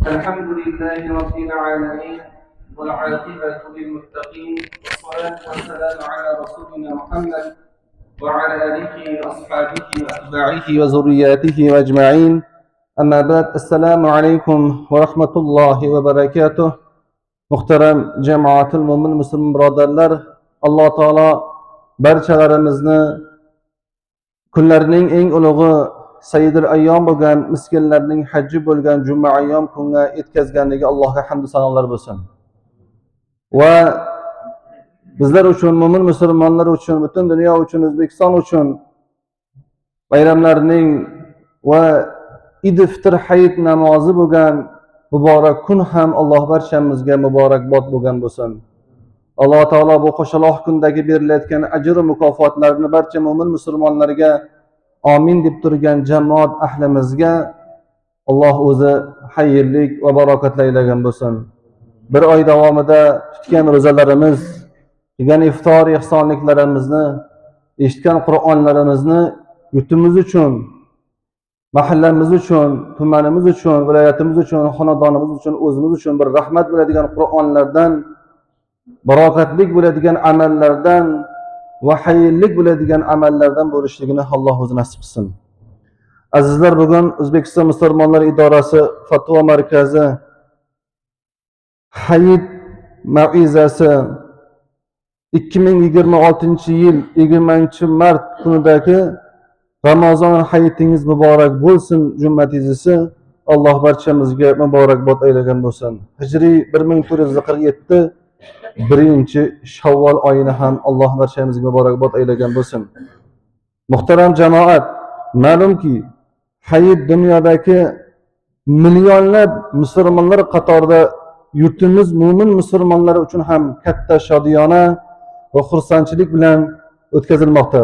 الحمد لله رب العالمين والعاقبة للمتقين والصلاة والسلام على رسولنا محمد وعلى آله وأصحابه وأتباعه وذرياته أجمعين. أما بعد، السلام عليكم ورحمة الله وبركاته. Muhtaram jamoatul mo'min musulmon birodarlar, Alloh taolo barchalarimizni kunlarning eng ulug'i Sayyidul ayyom bo'lgan miskinlarning hajji bo'lgan juma ayyom kunga yetkazganligi Allohga hamd sanolar bo'lsin. Va bizlar uchun, mo'min musulmonlar uchun, butun dunyo uchun, O'zbekiston uchun bayramlarning va Idi fitr hayit namozi bo'lgan muborak kun ham Alloh barchamizga muborakbod bo'lgan bo'lsin. Alloh taolo bu qo'shaloq kundagi berilayotgan ajr va mukofotlarni barcha mo'min musulmonlarga amin deb turgan jamoat ahlimizga Alloh o'zi xayrlik va barokatli aylagan bo'lsin. Bir oy davomida tutgan ro'zalarimiz, qilgan iftor ihsonliklarimizni, eshitgan Qur'onlarimizni yurtimiz uchun, mahallamiz uchun, tumanimiz uchun, viloyatimiz uchun, xonadonimiz uchun, o'zimiz uchun bir rahmat bo'ladigan Qur'onlardan, barokatlik bo'ladigan amallardan va xayrlik bo'ladigan amallardan bo'lishligini Alloh o'zi nasib qilsin. Azizlar, bugun O'zbekiston Musulmonlar idorasi fatvo markazi hayit mav'izasi 2026-yil 20-mart kunidagi Ramazon hayitingiz muborak bo'lsin juma tezisi Alloh barchamizga muborakbod aylagan bo'lsin. Hijriy 1447 1-Shavvol oyini ham Alloh barchamizga muborakbod aylagan bo'lsin. Muhtaram jamoat, ma'lumki, hayit dunyodagi millionlab musulmonlar qatorida yurtimiz mo'min musulmonlari uchun ham katta shodiyona va xursandchilik bilan o'tkazilmoqda.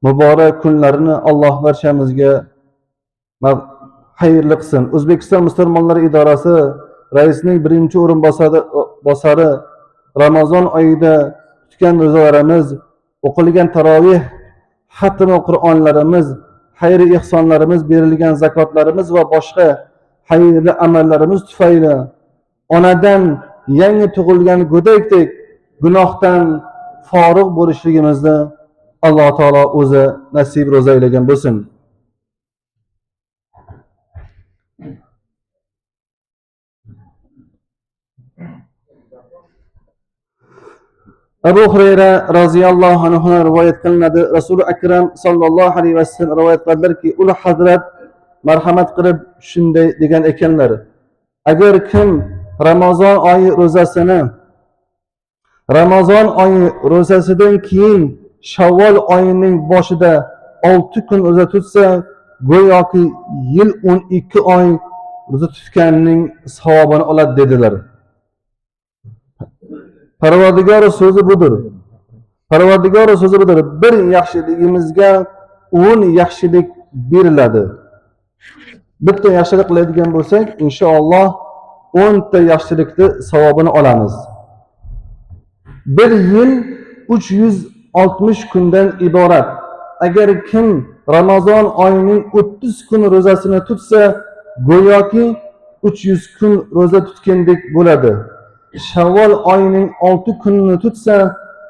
Muborak kunlarni Alloh barchamizga xayrli qilsin. O'zbekiston Musulmonlar idorasi raisining birinchi o'rinbosari Ramazon oyida tutgan ro'zalarimiz, o'qilgan taroveh, xatmi Qur'onlarimiz, xayr ihsonlarimiz, berilgan zakotlarimiz va boshqa xayrli amallarimiz tufayli onadan yangi tug'ilgan go'dakdek gunohdan forig' bo'lishligimizni Alloh taolo o'zi nasib ro'za aylagan bo'lsin. Abu Hurayra roziyallohu anhu rivoyat qilinadi. Rasuli Akram sallallohu alayhi vasallam rivoyat qiladilarki, ul hazrat marhamat qilib shunday degan ekanlar: agar kim Ramazon oyi ro'zasidan keyin Shavvol oyining boshida 6 kun ro'za tutsa, go'yoki yil 12 oy ro'za tutganning savobini oladi dedilar. Parvardigor so'zi budur. Parvardigor so'zi budur. Bir yaxshiligimizga 10 yaxshilik beriladi. Bitta yaxshilik qiladigan bo'lsak, inshaalloh 10 ta yaxshilikni savobini olamiz. Bir yil 360 kundan iborat. Agar kim Ramazon oyining 30 kun ro'zasini tutsa, go'yoki 300 kun ro'za tutgandek bo'ladi. Shavvol oyining 6 kunini tutsa,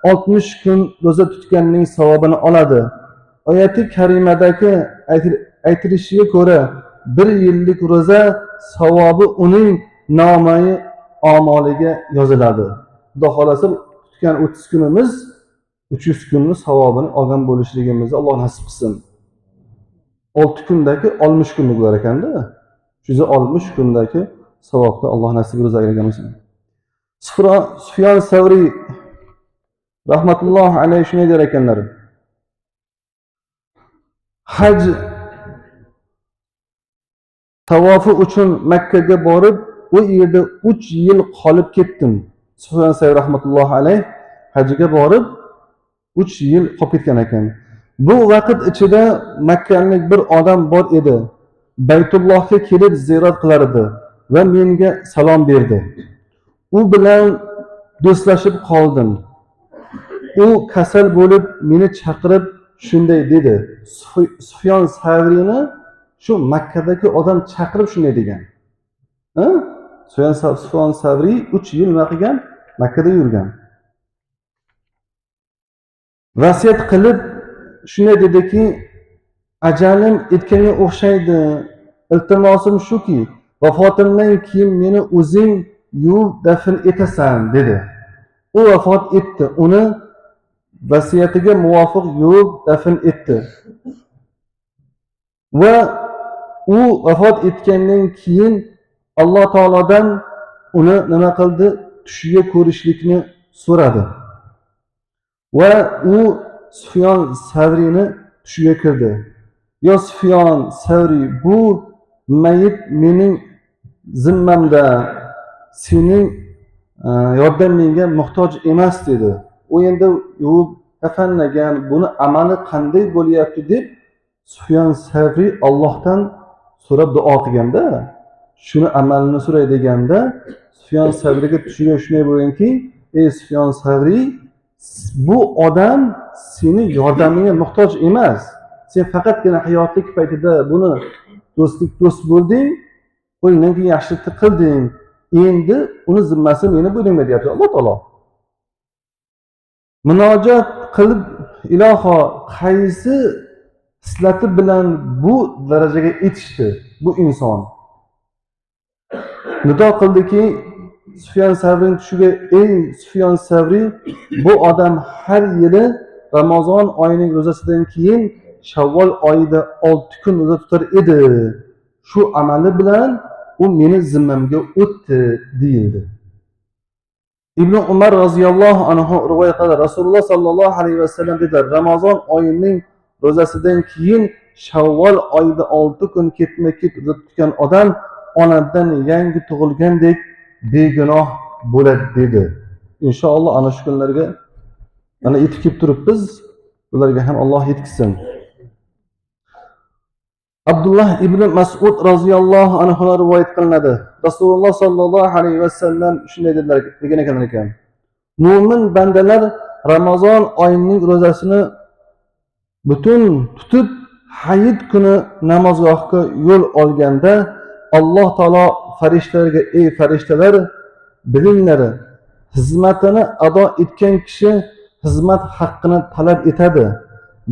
60 kun ro'za tutganning savobini oladi. Oyati karimadagi aytilishiga ko'ra, bir yillik ro'za savobi uning nomai amoliga yoziladi. Xudo xolasa tutgan 30 kunimiz 300 kunni savobini olgan bo'lishligimizni Alloh nasib qilsin. 6 kundagi 60 kunlik bo'lar ekanda, 360 kundagi savobni Alloh nasib ro'za aylagan bo'lsin. Sufyon Savriy rahmatullohi alayhi shunday der ekanlar: haj tavofi uchun Makka ga borib, u yerda 3 yil qolib ketdim. Sufyon Savriy rahmatullohi alayhi hajga borib 3 yil qolib ketgan ekan. Bu vaqt ichida makkalik bir odam bor edi. Baytullohga kelib ziyorat qilar edi va menga salom berdi. U bilan do'stlashib qoldim. U kasal bo'lib meni chaqirib shunday dedi. Sufyon Savriyni shu Makkadagi odam chaqirib shunday degan. Sufyon Savriy 3 yil nima qilgan? Makkada yurgan. Vasiyat qilib shunday dediki, ajalim etganga o'xshaydi. Iltimosim shuki, vafotimdan keyin meni o'zing yuvib dafn etasan dedi. U vafot etdi. Uni vasiyatiga muvofiq yuvib dafn etdi. Va u vafot etgandan keyin Alloh taolodan uni nima qildi? Tushiga ko'rishlikni so'radi. Va u Sufyon Savriyni tushiga kirdi. Yo Sufyon Savriy, bu mayit mening zimmamda, sening yordamingga muhtoj emas dedi. U endi yuvib kafanlagan, buni amali qanday bo'lyapti deb Sufyon Savriy Allohdan so'rab duo qilganda, shuni amalini so'ray deganda Sufyon Savriyga tushiga shunday bo'lganki, ey Sufyon Savriy, bu odam seni yordamingga muhtoj emas. Sen faqatgina hayotlik paytida buni do'st bo'lding, undan keyin yaxshilikni qilding. Endi uni zimmasi meni bo'ynimga deyapti Alloh taolo. Munojat qilib, iloho, qaysi xislati bilan bu darajaga yetishdi bu inson? Nido qildiki, Sufyon Savriyning tushiga, ey Sufyon Savriy, bu odam har yili Ramazon oyining ro'zasidan keyin Shavvol oyida 6 kun ro'za tutar edi. Shu amali bilan u meni zimmamga o'tdi deyildi. Ibn Umar roziyallohu anhu rivoyat qiladi. Rasululloh sallallohu alayhi vasallam dedilar, Ramazon oyining ro'zasidan keyin Shavvol oyida 6 kun ketma-ket ro'za tutgan odam onadan yangi tug'ilgandek begunoh bo'ladi dedi. Inshaalloh ana shu kunlarga mana yetib kelib turibmiz. Ularga ham Alloh yetkazsin. Abdulloh ibn Mas'ud roziyallohu anhu rivoyat qilinadi. Rasululloh sallallohu alayhi vasallam shunday dedilar, degan ekan. Mo'min bandalar Ramazon oyining ro'zasini butun tutib, hayit kuni namozgohga yo'l olganda Alloh taolo farishtalarga, ey farishtalar, bilinglar, xizmatini ado etgan kishi xizmat haqqini talab etadi.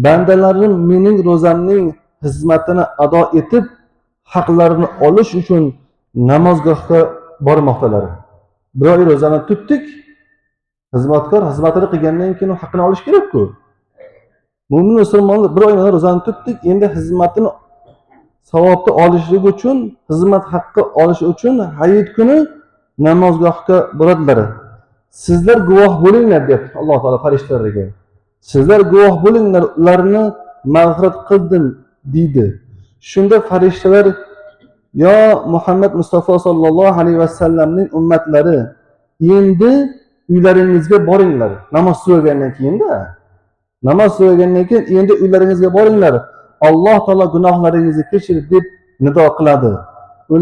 Bandalarim mening ro'zamning xizmatini ado etib, haqlarini olish uchun namozgohga bormoqdalar. Bir oy ro'zani tutdik, xizmatkor xizmatini qilgandan keyin haqqini olish kerak-ku. Mo'min musulmonlar bir oy ro'zani tutdik, endi xizmatini savobni olishlik uchun, xizmat haqqi olish uchun hayit kuni namozgohga boradilar. Sizlar guvoh bo'linglar deyapti Alloh taolo farishtalarga. Sizlar guvoh bo'linglar, ularni mag'firat qildim deydi. Shunda farishtalar, yo Muhammad Mustafa sallallohu alayhi vasallamning ummatlari, endi uylaringizga boringlar. Namoz so'ragandan keyinda, namoz so'ragandan keyin endi uylaringizga boringlar. Alloh taolo gunohlaringizni kechirdi deb nido qiladi.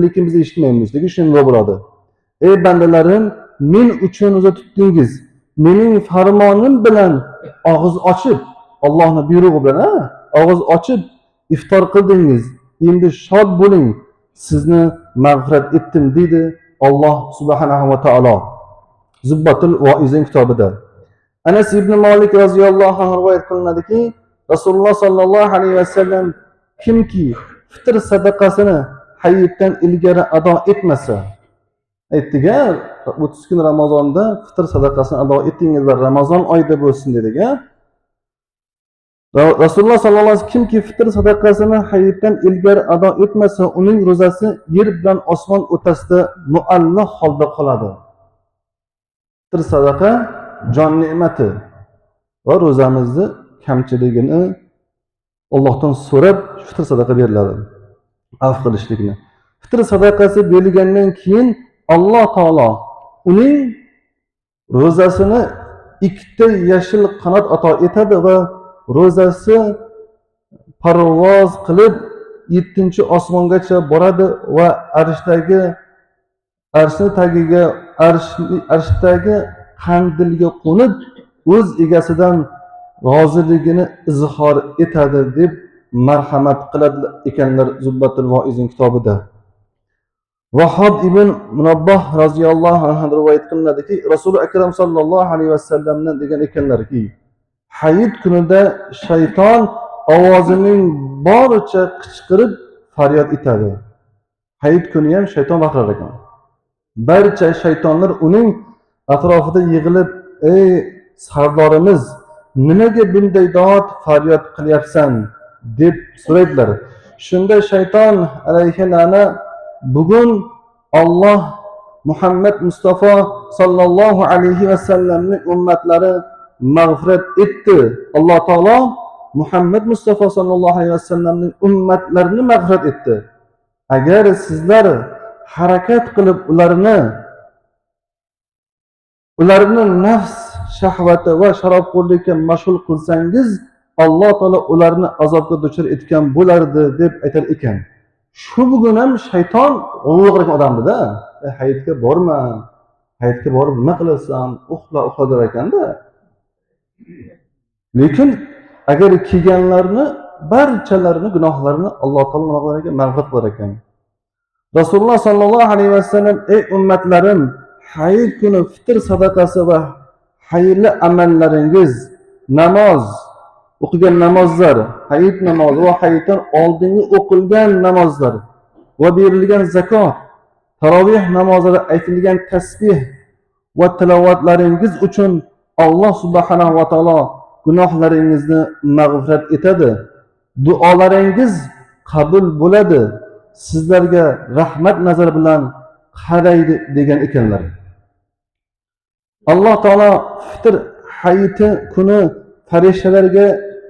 Lekin biz eshitmaymiz, lekin shunday nido bo'ladi. Ey bandalarim, men uchun ro'za tutdingiz. Mening farmonim bilan og'iz ochib, Allohning buyrug'i bilan, og'iz ochib iftor qildingiz. Endi shod bo'ling, sizni mag'firat etdim deydi Alloh subhanahu va taolo. Zubbatul Voizin kitobida. Anas ibn Malik roziyallohu anhu rivoyat qilinadiki, Rasululloh sallallohu alayhi vasallam kimki fitr sadaqasini hayitdan ilgari ado etmasa, aytdik-a, 30 kun Ramazonda fitr sadaqasini ado etingizlar, Ramazon oyida bo'lsin dedik-a. Rasululloh sallallohu alayhi vasallam kimki fitr sadaqasini hayitdan ilgari ado etmasa, uning ro'zasi yer bilan osmon o'rtasida muallaq holda qoladi. Fitr sadaqa jon ne'mati va ro'zamizni kamchiligini Allohdan so'rab fitr sadaqa beriladi, afv qilishlikni. Fitr sadaqasi berilgandan keyin Alloh taolo uning ro'zasini ikkita yashil qanot ato etadi va ro'zasi parvoz qilib 7-osmongacha boradi va arshdagi tagiga, arshdagi qandilga qo'nib o'z egasidan roziligini izhor etadi deb marhamat qiladi ekanlar Zubbatul Voizin kitobida. Vahob ibn Munabboh roziyallohu anhu rivoyat qilinadiki, Rasuli Akram sallallohu alayhi vasallamdan degan ekanlarki, hayit kunida shayton ovozining boricha qichqirib faryod etadi. Hayit kuni ham shayton baqirar ekan. Barcha shaytonlar uning atrofida yig'ilib, ey sardorimiz, nimaga bunday dod faryod qilyapsan deb so'raydilar. Shunda shayton alayhi la'na, bugun Alloh Muhammad Mustafa sallallohu alayhi vasallamning ummatlari mag'firat etdi. Alloh taolo Muhammad Mustafa sallallohu alayhi vasallamning ummatlarini mag'firat etdi. Agar sizlar harakat qilib ularni nafs shahvati va sharobxo'rlikka mashg'ul qilsangiz, Alloh taolo ularni azobga duchor etgan bo'lardi deb aytar ekan. Shu bugun ham shayton g'urur odamdi-da. Hayitga borma, hayitga borib nima qilasan, uxla uxla der ekanda. Lekin agar kelganlarni barchalarini gunohlarini Alloh taolo nima qilar ekan? Mag'firat qilar ekan. Rasululloh sallallohu alayhi vasallam, ey ummatlarim, hayit kuni fitr sadaqasi va xayrli amallaringiz, namoz, o'qigan namozlar, hayit namozi va hayitdan oldingi o'qilgan namozlar va berilgan zakot, taroveh namozlari, aytilgan tasbih va tilovatlaringiz uchun Alloh subhanahu va taolo gunohlaringizni mag'firat etadi. Duolaringiz qabul bo'ladi. Sizlarga rahmat nazari bilan qaraydi degan ekanlar. Alloh taolo fitr hayiti kuni farishtalarga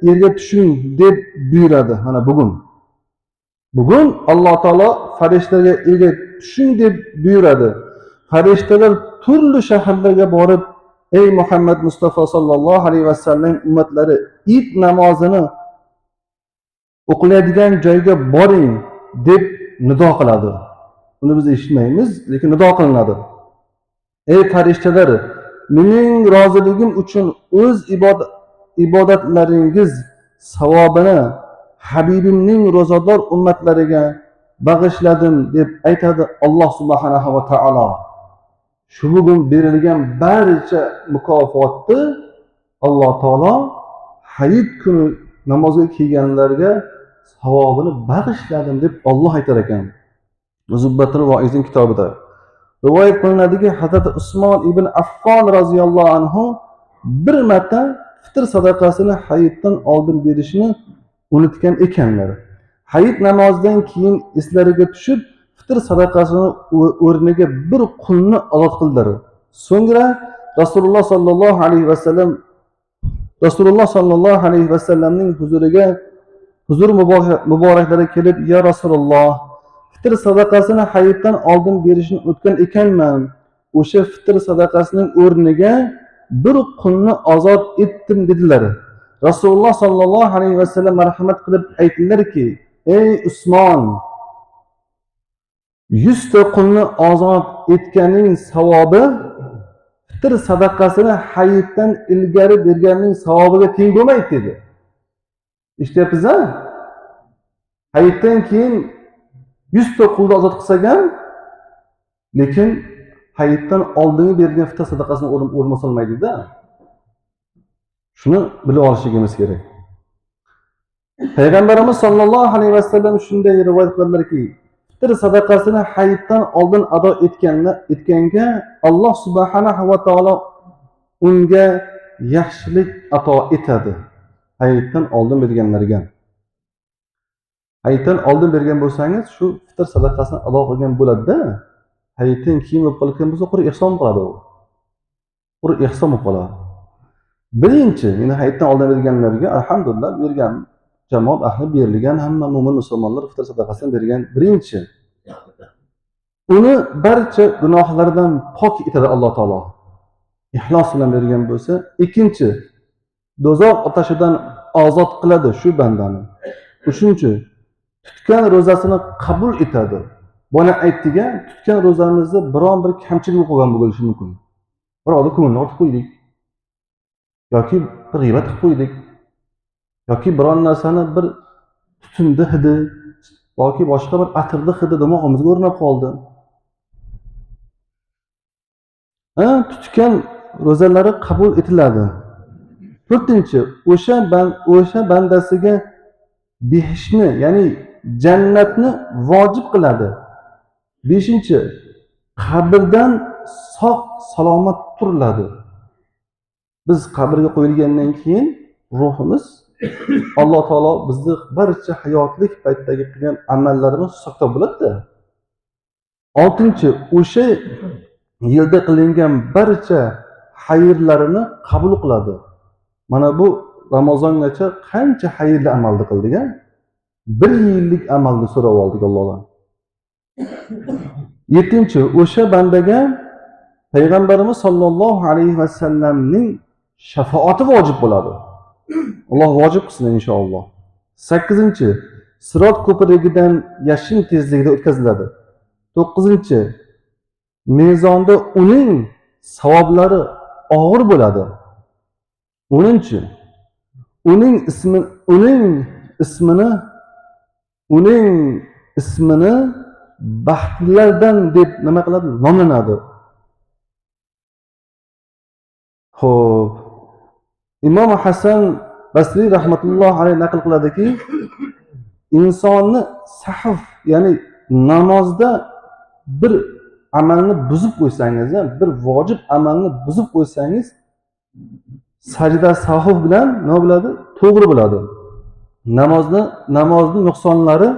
yerga tushing deb buyuradi. Mana bugun. Bugun Alloh taolo farishtalarga yerga tushing deb buyuradi. Farishtalar turli shaharlarga borib, ey Muhammad Mustafa sallallohu alayhi vasallam ummatlari, Eid namozini o'qiladigan joyga boring deb nido qiladi. Uni biz eshitmaymiz, lekin nido qilinadi. Ey farishtalar, mening roziligim uchun o'z ibodatlaringiz savobini Habibimning ro'zador ummatlariga bag'ishladim deb aytadi Alloh subhanahu va taolo. Shu bugun berilgan barcha mukofotni Alloh taolo hayit kuni namozga kelganlarga savobini bag'ishladim deb Alloh aytar ekan. Zubbatul Voizning kitobida rivoyat qilinadiki, Hazrat Usmon ibn Affon roziyallohu anhu bir marta fitr sadaqasini hayitdan oldin berishni unutgan ekanlar. Hayit namozidan keyin eslariga tushib, fitr sadaqasini o'rniga bir qulni ozod qildilar. So'ngra Rasululloh sallallohu alayhi vasallamning huzuriga, huzur muboraklari kelib, ya Rasululloh, fitr sadaqasini hayitdan oldin berishni unutgan ekanman. O'sha fitr sadaqasining o'rniga bir qulni ozod etdim dedilar. Rasululloh sallallohu alayhi vasallam marhamat qilib aytdilarki, ey Usmon, 100 ta qulni ozod etganing savobi fitr sadaqasini hayitdan ilgari berganning savobiga teng bo'lmaydi dedi. Eshityapsiz-a? Hayitdan keyin 100 ta qulni ozod qilsak ham, lekin hayitdan oldingi berilgan fitr sadaqasini o'rnga solmaydi-da. Shuni bilib olishimiz kerak. Payg'ambarimiz sollallohu alayhi vasallam shunday rivoyat qiladilarki, fitr sadaqasini hayitdan oldin ado etganga Alloh subhanahu va taolo unga yaxshilik ato etadi. Hayitdan oldin berganlarga. Hayitdan oldin bergan bo'lsangiz, shu fitr sadaqasini ado qilgan bo'ladi-da. Hayitdan keyin bo'lib qolgan bo'lsa, quruq ihson qiladi u. Quruq ihson bo'lib qoladi. Birinchi, endi hayitdan oldin berganlarga alhamdulillah bergan jamoat ahli berilgan, hamma mo'min musulmonlar fitr sadaqasini bergan. Birinchi, uni barcha gunohlardan pok etadi Alloh taolo. Ixlos bilan bergan bo'lsa. Ikkinchi, do'zax otashidan ozod qiladi shu bandani. Uchinchi, tutgan ro'zasini qabul etadi. Buni aytdik-a, tutgan ro'zamizda biron bir kamchilik bo'lgan bo'lishi mumkin. Birovni ko'nglini ortib qo'ydik yoki bir g'iybat qilib qo'ydik yoki biron narsani bir tutunni hidi yoki boshqa bir atirni hidi dimog'imizga o'rnab qoldi. Tutgan ro'zalari qabul etiladi. To'rtinchi, o'sha bandasiga behishni, ya'ni jannatni vojib qiladi. Beshinchi, qabrdan sog' salomat turiladi. Biz qabrga qo'yilgandan keyin ruhimiz Alloh taolo bizni barcha hayotlik paytdagi qilgan amallarimiz hisob-kitob bo'ladi-da. Oltinchi, o'sha yilda qilingan barcha xayrlarini qabul qiladi. Mana bu Ramazongacha qancha xayrli amalni qildik, a? Bir yillik amalni so'rab oldik Allohdan. Yettinchi, o'sha bandaga Payg'ambarimiz sollallohu alayhi vasallamning shafoati vojib bo'ladi. Alloh vojib qilsin inshaalloh. Sakkizinchi, sirot ko'prigidan yashin tezligida o'tkaziladi. To'qqizinchi, mezonda uning savoblari og'ir bo'ladi. O'ninchi, uning ismini baxtlilardan deb nima qiladi? Nomlanadi. Xo'p, Imom Hasan Basriy rahmatulloh alayhi naql qiladiki, insonni sahv, ya'ni namozda bir amalni buzib qo'ysangiz, bir vojib amalni buzib qo'ysangiz, sajda sahv bilan nima bo'ladi? To'g'ri bo'ladi. Namozning nuqsonlari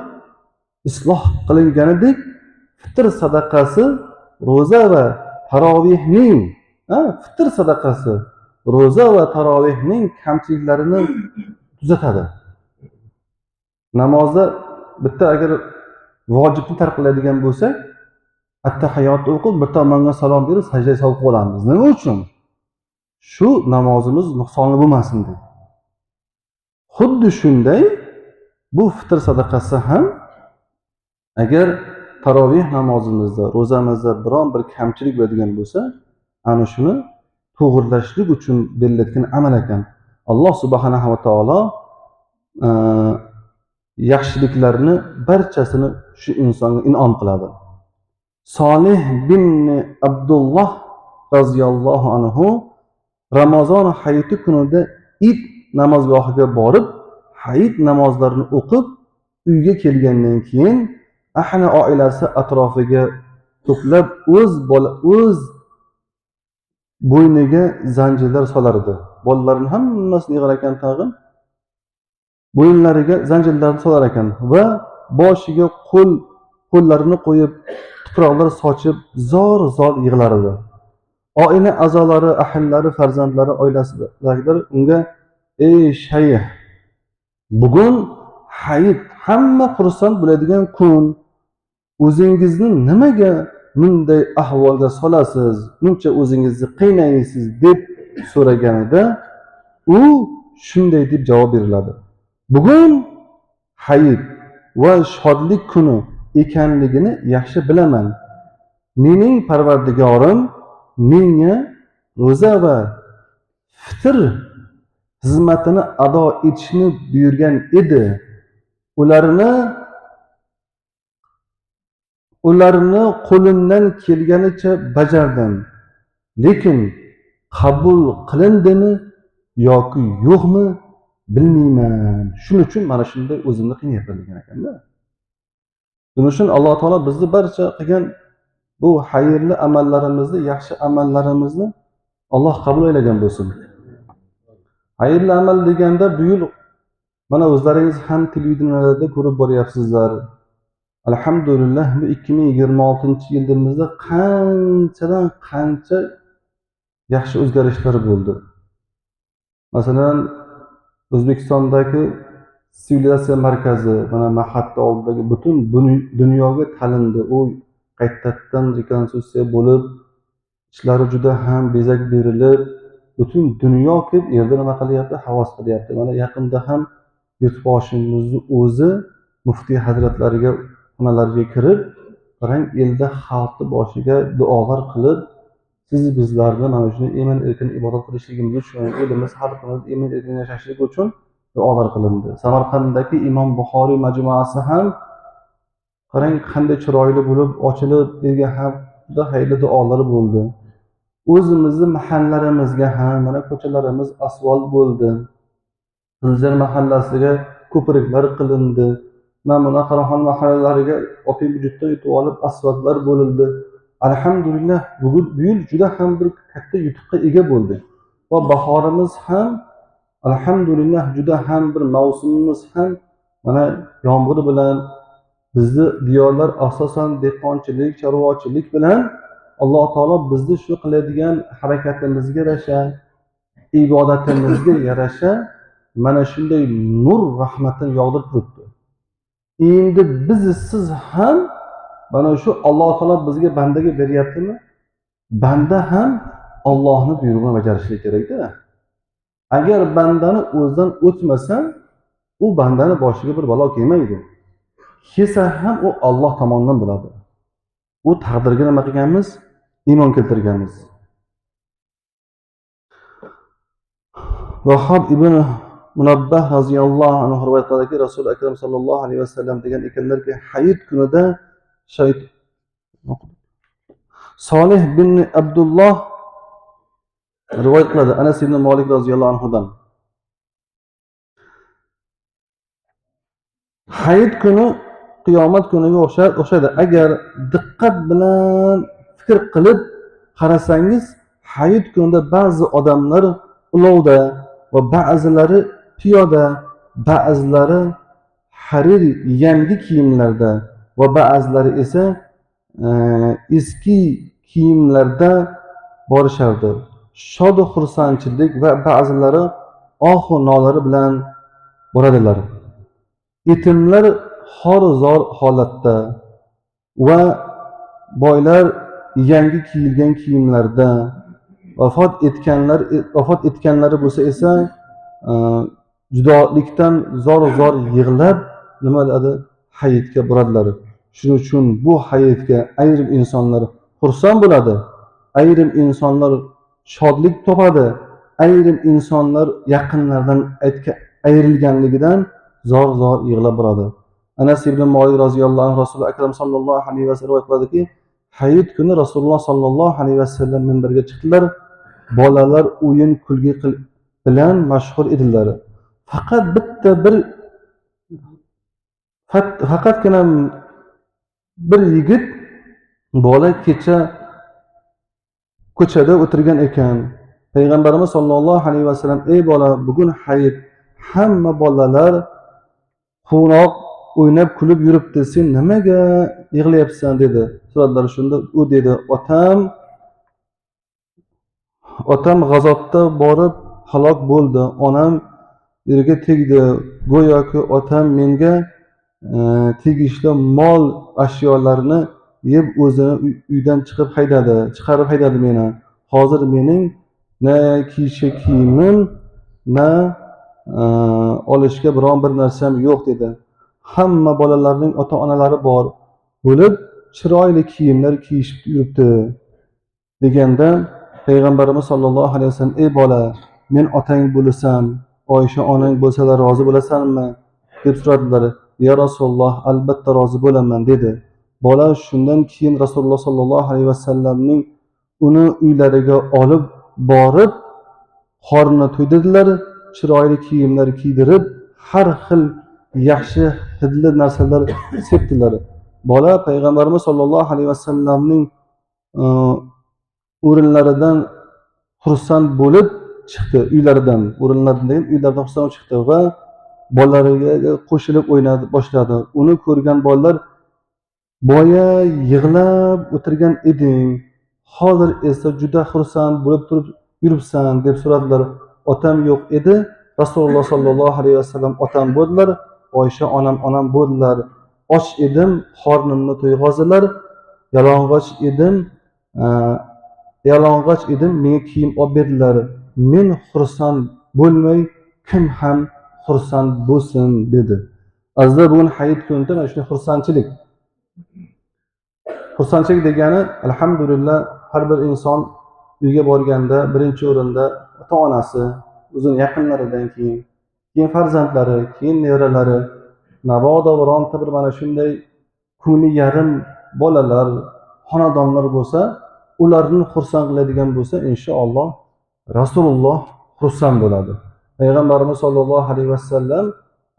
isloh qilinganidek, fitr sadaqasi, ro'za va tarovihning, fitr sadaqasi ro'za va tarovihning kamchiliklarini tuzatadi. Namozda bitta agar vojibni tark qiladigan bo'lsak, attahiyotni o'qib bir tomonga salom berib sajdaga solib qolamiz. Nima uchun? Shu namozimiz nuqsonli bo'lmasin deb. Xuddi shunday bu fitr sadaqasi ham agar tarovih namozimizda, ro'zamizda biron bir kamchilik bo'ladigan bo'lsa, ana shuni to'g'rilashlik uchun berilayotgan amal ekan. Alloh subhanahu va taolo yaxshiliklarni barchasini shu insonga in'om qiladi. Solih bin Abdulloh roziyallohu anhu Ramazon hayiti kunida Id namozgohiga borib, hayit namozlarini o'qib, uyga kelgandan keyin ahli oilasi atrofiga to'plab o'z bo'yniga zanjirlar solardi. Bolalarini hammasini yig'ar ekan tag'in, bo'yinlariga zanjirlarni solar ekan va boshiga qo'llarini qo'yib, tuproqlar sochib, zor-zor yig'lar edi. Oila a'zolari, ahllari, farzandlari, oilasidagilar unga: "Ey shayx, bugun hayit, hamma xursand bo'ladigan kun. O'zingizni nimaga bunday ahvolga solasiz, buncha o'zingizni qiynaysiz?" deb so'raganida u shunday deb javob beriladi: "Bugun hayit va shodlik kuni ekanligini yaxshi bilaman. Mening Parvardigorim menga ro'za va fitr xizmatini ado etishni buyurgan edi. Ularni qo'limdan kelganicha bajardim. Lekin qabul qilindimi yoki yo'qmi bilmayman. Shuning uchun mana shunday o'zimni qiynayapman" degan ekanda. Buning uchun Alloh taolo bizni barcha qilgan bu xayrli amallarimizni, yaxshi amallarimizni Alloh qabul aylagan bo'lsin. Xayrli amal deganda bu yil mana o'zlaringiz ham televideniyalarda ko'rib boryapsizlar. Alhamdulillah, bu 2026-yildimizda qanchadan qancha yaxshi o'zgarishlar bo'ldi. Masalan, O'zbekistondagi sivilizatsiya markazi mana Mahatma oldidagi butun dunyoga talindi. U qaytadan rekonstruksiya bo'lib, ishlari juda ham bezak berilib, butun dunyo kelib yerda nima qilyapti, havas qilyapti. Mana yaqinda ham yurtboshimizni o'zi muftiy hazratlariga xonalariga kirib, qarang, elda xalqni boshiga duolar qilib, siz bizlarni mana shuni emin erkin ibodat qilishligimiz uchun, elimiz, xalqimiz emin erkin yashashligi uchun duolar qilindi. Samarqanddagi Imom Buxoriy majmuasi ham qarang qanday chiroyli bo'lib ochilib, elga ham juda xayrli duolar bo'ldi. O'zimizni mahallalarimizga ham mana ko'chalarimiz asfalt bo'ldi. Qiziljar mahallasiga ko'priklar qilindi. Namuna Qaraxon mahallalariga opiy byudjetdan yutib olib asfaltlar bo'lindi. Alhamdulillah, bugun bu yil juda ham bir katta yutuqqa ega bo'ldik. Va bahorimiz ham alhamdulillah juda ham bir mavsumimiz ham mana yomg'ir bilan bizni diyorlar asosan dehqonchilik, chorvachilik bilan Alloh taolo bizni shu qiladigan harakatimizga yarasha, ibodatimizga yarasha mana shunday nur rahmatini yog'dirib turibdi. Endi biz siz ham mana shu Alloh taolo bizga bandaga beryaptimi? Banda ham Allohning buyrug'ini bajarishi kerak-da. Agar bandani o'zidan o'tmasa, u bandani boshiga bir balo kelmaydi. Kelsa ham u Alloh tomonidan bo'ladi. U taqdirga nima qilganmiz? Iymon keltirganmiz. Vahab ibn Munabbah roziyallohu anhu rivoyat qiladiki, Rasul akram sallallohu alayhi vasallam degan ekanlarki, hayit kunida Solih bin Abdulloh rivoyat qiladi Anas ibn Malik roziyallohu anhudan. Hayit kuni qiyomat kuniga o'xshaydi. Agar diqqat bilan fikr qilib qarasangiz, hayit kunida ba'zi odamlar ulovda va ba'zilari piyoda, ba'zilari harir yangi kiyimlarda va ba'zilari esa eski kiyimlarda borishardi. Shod xursandchilik va ba'zilari ohu nolari bilan boradilar. Yetimlar xor-zor holatda va boylar yangi kiyilgan kiyimlarda, vafot etganlari bo'lsa esa judolikdan zor-zor yig'lab nima qiladi? Hayitga boradilar. Shuning uchun bu hayitga ayrim insonlar xursand bo'ladi, ayrim insonlar shodlik topadi, ayrim insonlar yaqinlaridan ayrilganligidan zor-zor yig'lab boradi. Anas ibn Malik roziyallohu anhu Rasululloh akram sallallohu alayhi vasallam rivoyat qiladiki, hayit kuni Rasululloh sallallohu alayhi vasallam minbarga chiqdilar. Bolalar o'yin kulgi bilan mashhur edilar. Faqat faqatgina bir yigit bola kecha ko'chada o'tirgan ekan. Payg'ambarimiz sollallohu alayhi vasallam: "Ey bola, bugun hayit, hamma bolalar quvnoq o'ynab kulib yuribdi, sen nimaga yig'layapsan?" dedi. So'radilar. Shunda u dedi: "Otam g'azotda borib halok bo'ldi, onam yerga tegdi. Go'yoki otam menga tegishli mol ashyolarni yeb o'zini uydan chiqarib haydadi meni. Hozir mening na kiyishga kiyimim, na olishga biron bir narsam yo'q" dedi. Hamma bolalarning ota-onalari bor bo'lib, chiroyli kiyimlar kiyishib yuribdi deganda Payg'ambarimiz sollallohu alayhi vasallam: "Ey bola, men otang bo'lsam, Oysha onang bo'lsalar rozi bo'lasanmi?" deb so'radilar. "Ya Rasululloh, albatta rozi bo'laman" dedi. Bola shundan keyin Rasululloh sollallohu alayhi vasallamning uni uylariga olib borib, qornini to'ydirdilar, chiroyli kiyimlar kiydirib, har xil yaxshi hidli narsalar sepdilar. Bola Payg'ambarimiz sollallohu alayhi vasallamning o'rinlaridan xursand bo'lib chiqdi, uylaridan, o'rinlaridan uylaridan xursand chiqdi va bolalariga qo'shilib o'ynay boshladi. Uni ko'rgan bolalar: "Boya yig'lab o'tirgan eding, hozir esa juda xursand bo'lib turib yuribsan" deb so'radilar. "Otam yo'q edi, Rasululloh sollallohu alayhi vasallam otam bo'ldilar, Oysha onam bo'ldilar. Och edim, qornimni to'yg'ozdilar, yalang'och edim, menga kiyim olib berdilar. Men xursand bo'lmay kim ham xursand bo'lsin" dedi. Azizlar, bugun hayit kunida mana shunday xursandchilik. Xursandchilik degani, alhamdulillah, har bir inson uyga borganda birinchi o'rinda ota-onasi, o'zining yaqinlaridan keyin farzandlari, keyin nevaralari, mabodo bironta bir mana shunday ko'ngli yarim bolalar, xonadonlar bo'lsa, ularni xursand qiladigan bo'lsa, inshaalloh Rasululloh xursand bo'ladi. Payg'ambarimiz sollallohu alayhi vasallam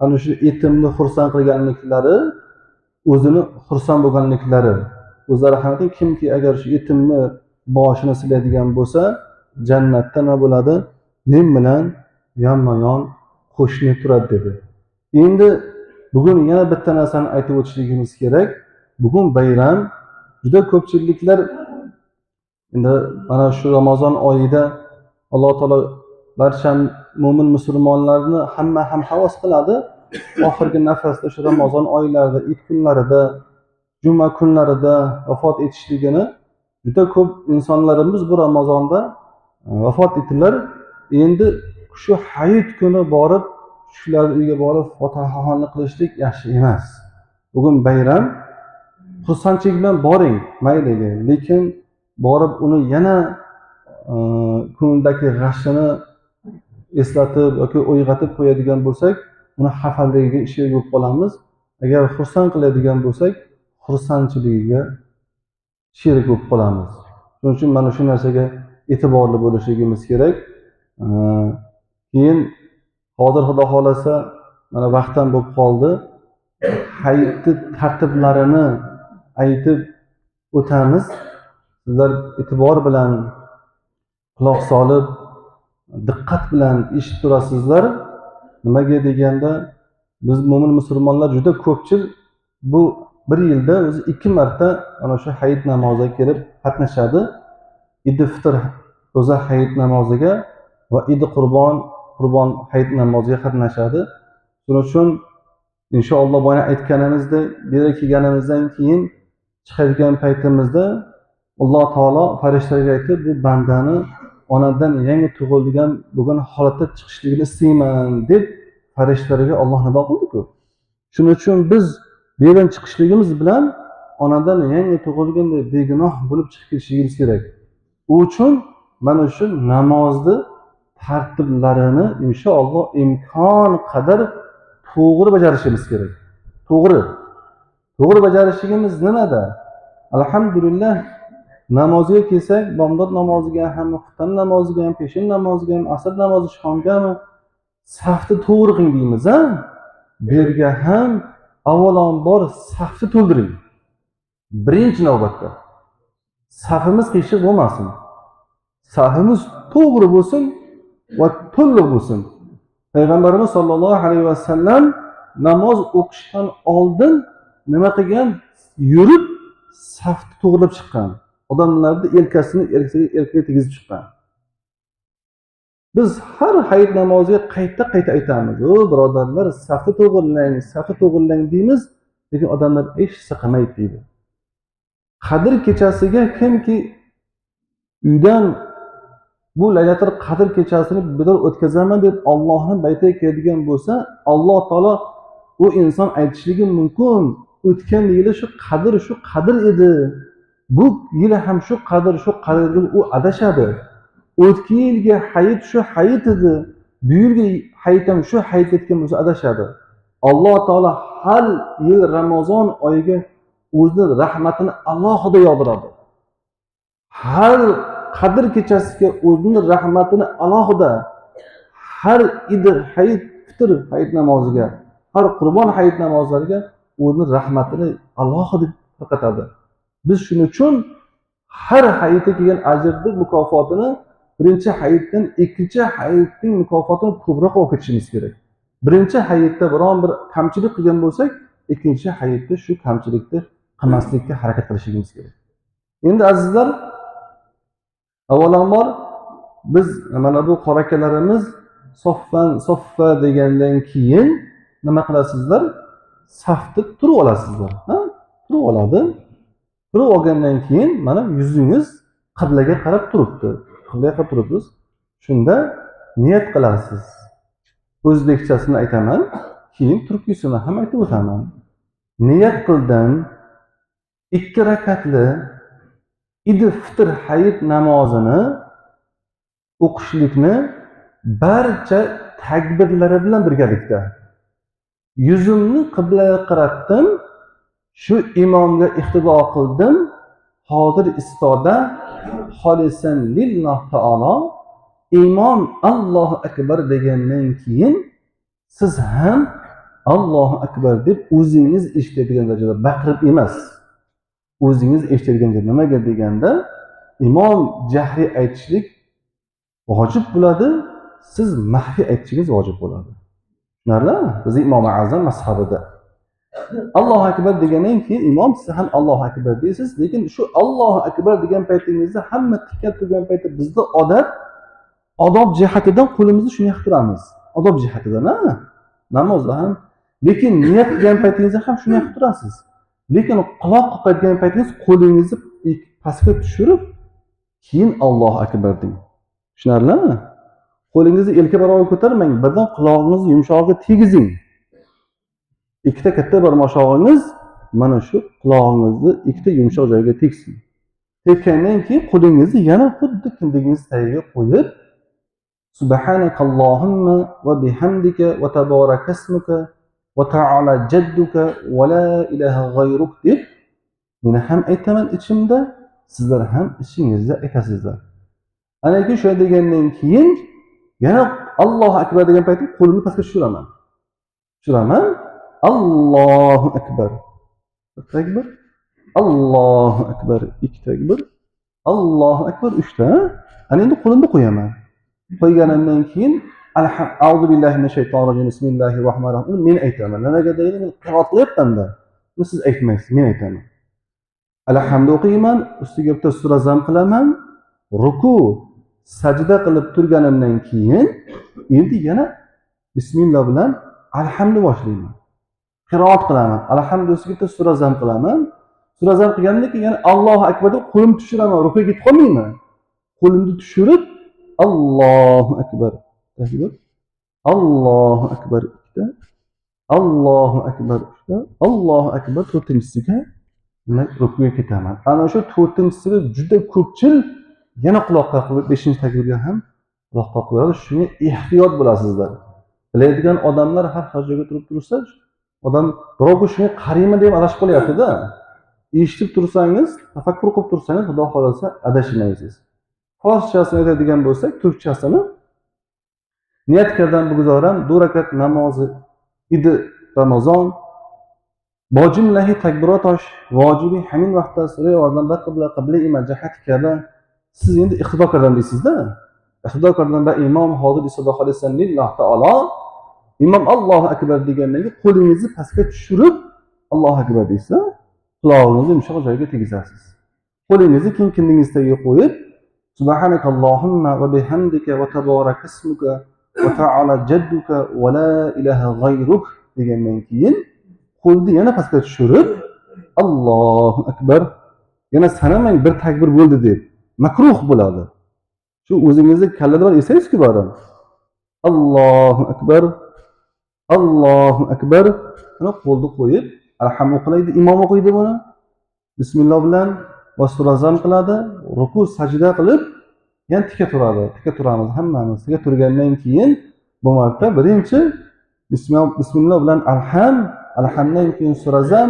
ana shu yetimni xursand qilganliklari, o'zini xursand bo'lganliklari, o'zlari ham kimki agar shu yetimni boshini silaydigan bo'lsa, jannatda nima bo'ladi? Men bilan yonma-yon qo'shni turadi dedi. Endi bugun yana bitta narsani aytib o'tishligimiz kerak. Bugun bayram. Juda ko'pchiliklar endi mana shu Ramazon oyida Alloh taolo barcha mo'min musulmonlarni hamma ham havas qiladi. Oxirgi nafasda shu Ramazon oylarida, it kunlarida, juma kunlarida vafot etishligini juda ko'p insonlarimiz bu Ramazonda vafot etdilar. Endi shu hayit kuni borib, shularning uyiga borib fotihaxonlik qilishlik yaxshi emas. Bugun bayram, xursandchilik bilan boring, mayliga, lekin borib uni yana ko'ngildagi g'ashini eslatib yoki uyg'otib qo'yadigan bo'lsak, uni xafaligiga sherik bo'lib qolamiz. Agar xursand qiladigan bo'lsak, xursandchiligiga sherik bo'lib qolamiz. Shuning uchun mana shu narsaga e'tiborli bo'lishligimiz kerak. Keyin hozir Xudo xolasa mana vaqtdan bo'lib qoldi. Hayitni tartiblarini aytib o'tamiz. Sizlar e'tibor bilan quloq solib, diqqat bilan eshitib turasizlar. Nimaga deganda, biz mo'min musulmonlar juda ko'pchilik bu bir yilda o'zi 2 marta ana shu hayit namoziga kelib qatnashadi. Idi fitr ro'za hayit namoziga va idi qurbon hayit namoziga qatnashadi. Shuning uchun inshaalloh boya aytganimizdek, bu yerga kelganimizdan keyin chiqadigan paytimizda Alloh taolo farishtalarga aytib, bu bandani onadan yangi tug'ilgan bo'lgan holatda chiqishligini istayman deb farishtalarga Alloh nido qildi-ku. Shuning uchun biz bu yerdan chiqishligimiz bilan onadan yangi tug'ilganday begunoh bo'lib chiqib ketishligimiz kerak. U uchun mana shu namozni tartiblarini inshaalloh imkon qadar to'g'ri bajarishimiz kerak. To'g'ri bajarishligimiz nimada? Alhamdulillah, namozga kelsak, bomdod namoziga ham, xufton namoziga ham, peshin namoziga ham, asr namozi, shomgami safni to'g'ri qiling deymiz, a? Bu yerga ham avvalambor safni to'ldiring. Birinchi navbatda safimiz qiyshiq bo'lmasin. Safimiz to'g'ri bo'lsin va to'liq bo'lsin. Payg'ambarimiz sollallohu alayhi vasallam namoz o'qishdan oldin nima qilgan? Yurib safni to'g'rilab chiqqan. Odamlarni yelkasini yelkaga tegizib chiqqan. Biz har hayit namoziga qayta-qayta aytamiz: "O birodarlar, safni to'g'rilang, safni to'g'rilang" deymiz, lekin odamlar eshitsa qilmaydi deydi. Qadr kechasiga kimki uydan bu Laylatul Qadr kechasini bedor o'tkazaman deb Allohning baytiga keladigan bo'lsa, Alloh taolo u inson aytishligi mumkin, o'tgan yili shu qadr shu qadr edi, bu yili ham shu qadr shu qadr deb u adashadi. O'tgan yilgi hayit shu hayit edi, bu yilgi hayit ham shu hayit etgan bo'lsa adashadi. Alloh taolo har yil Ramazon oyiga o'zining rahmatini alohida yog'diradi. Har Qadr kechasiga o'zining rahmatini alohida, har Idi hayit, fitr hayit namoziga, har qurbon hayit namozlariga o'zining rahmatini alohida tarqatadi. Biz shuning uchun har hayitga kelgan ajrni mukofotini birinchi hayitdan ikkinchi hayitning mukofotini ko'proq olib ketishimiz kerak. Birinchi hayitda biron bir kamchilik qilgan bo'lsak, ikkinchi hayitda shu kamchilikni qilmaslikka harakat qilishimiz kerak. Endi azizlar, avvalambor biz mana bu qorakalarimiz soffan soffa degandan keyin nima qilasizlar? Safda turib olasizlar, ha? Turib oladi. Turib olgandan keyin mana yuzingiz qiblaga qarab turibdi. Qiblaga qarab turibmiz. Shunda niyat qilasiz. O'zbekchasini aytaman, keyin turkiysini ham aytib o'taman. Niyat qildim 2 rakatli Idi fitr hayit namozini o'qishlikni barcha takbirlari bilan birgalikda. Yuzimni qiblaga qaratdim, shu imomga iqtido qildim. hozir istoda xolisan lilloh taolo imom Allohu akbar degandan keyin siz ham Allohu akbar deb o'zingiz eshitadigan darajada baqirib emas, o'zingiz eshitadigan darajada. Nimaga deganda imom jahriy aytishlik vojib bo'ladi, siz maxfiy aytishingiz vojib bo'ladi. Tushunarlimi? Bizning Imom Azam mazhabida Allohu akbar degandan keyin imom siz ham Allohu akbar deysiz, lekin shu Allohu akbar degan paytingizda hamma tikka turgan paytda bizda odat odob jihatidan qo'limizni shunday qilib turamiz. Odob jihatidan, ha? Namozda ham, lekin niyat qilgan paytingizda ham shunday qilib turasiz. Lekin quloq qoqadigan paytingiz qo'lingizni pastga tushirib, keyin Allohu akbar deng. Tushunarlimi? Qo'lingizni yelka barobar ko'tarmang, birdan qulog'ingizni yumshog'iga tegizing. Ikkita katta barmoqingiz mana shu qulog'ingizni ikkita yumshoq joyga tegsin. Tekkandan keyin qo'lingizni yana xuddi kindigingiz tagiga qo'yib, Subhanakallohumma va bihamdika va taborakasmuka va ta'ala jadduka va la ilaha g'ayruk deb meni ham aytaman ichimda, sizlar ham ichingizda aytasizlar. Ana keyin shunday degandan keyin yana Allohu akbar degan paytda qo'limni pastga tushiraman. Tushiraman. Allohu akbar. Bir takbir. Allohu akbar. Ikki takbir. Allohu akbar uchta. Ana endi qo'limni qo'yaman. Qo'yganimdan keyin a'udhu billahi minash shaytonir rojim, bismillahir rohmanir rohim. Men aytaman. Nimaga deydi? Men qiroat qilyapman-da. Buni siz aytmaysiz, men aytaman. Alhamd o'qiyman, ustiga bitta sura zam qilaman. Ruku, sajda qilib turganimdan keyin endi yana bismillah bilan alhamdni boshlayman. Qiroat qilaman. Alhamd ustiga bitta sura zam qilaman. Sura zam qilgandan keyin yana Allohu akbar deb qo'limni tushiraman, rukuga ketib qolmayman. Qo'limni tushirib Allohu akbar. Takbir. Allohu akbar ikkita. Allohu akbar uchta. Allohu akbar to'rtinchisiga rukuga ketaman. Ana shu to'rtinchisiga juda ko'pchil yana quloqqa qo'yib 5-takbirga ham quloqqa qo'yadi. Shunga ehtiyot bo'lasizlar. Biladigan odamlar har xil joyga turib tursa, odam birovga shunga qarayman deb adashib qolyapti-da. Eshitib tursangiz, tafakkur qilib tursangiz, Xudo xolasa adashmaysiz. Forschasini aytadigan bo'lsak, turkchasini niyat qilgan buguzoram 2 rakat namozi idi Ramazon bo jumlahi takbirotosh vojibi hamin vaqtda sura ordan ba qibla qibla ima jahat kabi. Siz endi iqtido qilgan deysizda. Iqtido qilgan va imom hozir isoda xolisan lilloh taolo imom Allohu akbar degandan keyin qo'lingizni pastga tushirib Allohu akbar deysiz, qulog'ingizni yumshoq joyga tegizasiz. Qo'lingizni keyin kindingiz tagiga qo'yib Subhanakallohumma va bihamdika va taborakasmuka va ta'ala jadduka va la ilaha g'ayruk degandan keyin qo'lni yana pastga tushirib Allohu akbar yana sanamang bir takbir bo'ldi deb makruh bo'ladi. Shu o'zingizni kallada bor eslaysiz-ku bari. Allohu akbar Allohu akbar mana qo'lni qo'yib alhamd o'qiydi, imom o'qiydi buni. Bismillah bilan va sura zam qiladi, ruku sajda qilib yana tika turadi. Tika turamiz hammamiz. Tika turgandan keyin bu marta birinchi bismillah bilan alham, alhamdan keyin sura zam,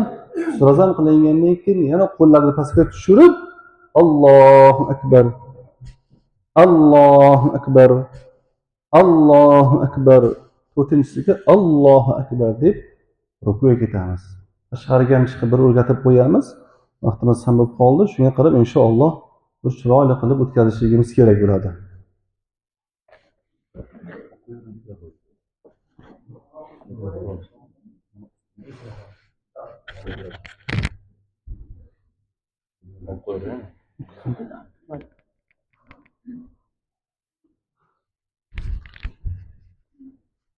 sura zam qilingandan keyin yana qo'llarni pastga tushirib Allohu akbar. Allohu akbar. Allohu akbar. To'rtinchisiga Allohu akbar deb rukuga ketamiz. Tashqariga ham chiqib bir o'rgatib qo'yamiz. Vaqtimiz ham bo'lib qoldi. Shunga qarab inshaalloh bir chiroyli qilib o'tkazishimiz kerak bo'ladi.